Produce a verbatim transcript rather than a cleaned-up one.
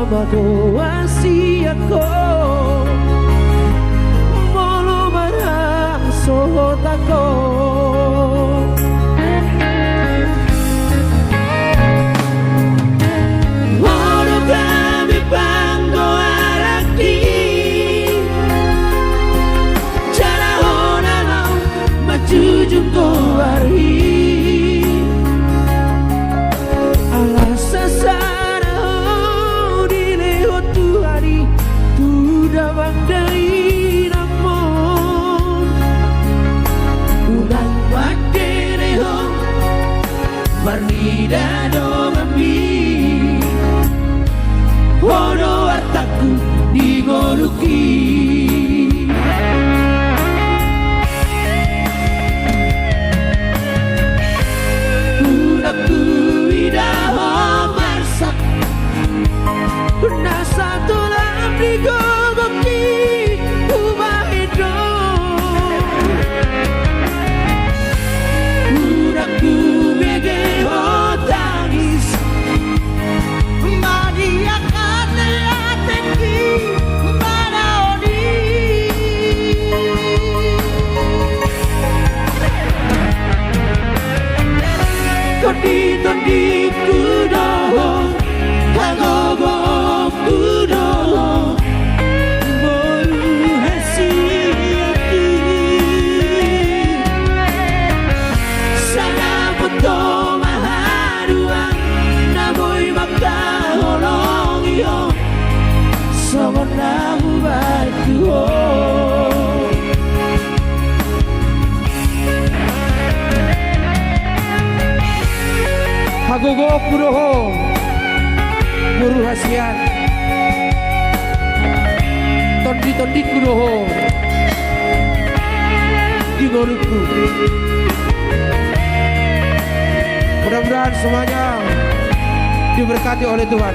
Pagoa sian ho, molo marang so hotangkon. Ho do gabe panggoaranki, jala ho na laho manjujung goarhi. Ala sasada ho dilehon Tuhan i tu damang dainangmon. Unang mandele ho marnida donganmi, ho do artangku di ngolungki. Unang huida ho marsak, na satolam di gogongki hubahen do. Unang hubege ho tangis, madiak ateatengki manaon i. Tonditondingku do ho, hagogoonku do ho, boru hasianki. Sangap do ma haduan na boi mangkaholongi ho, songon na hubahen tu ho. Hagogoonku do ho, boru hasian. Tonditondingku do ho di ngolungku. Mudah-mudahan semuanya diberkati oleh Tuhan.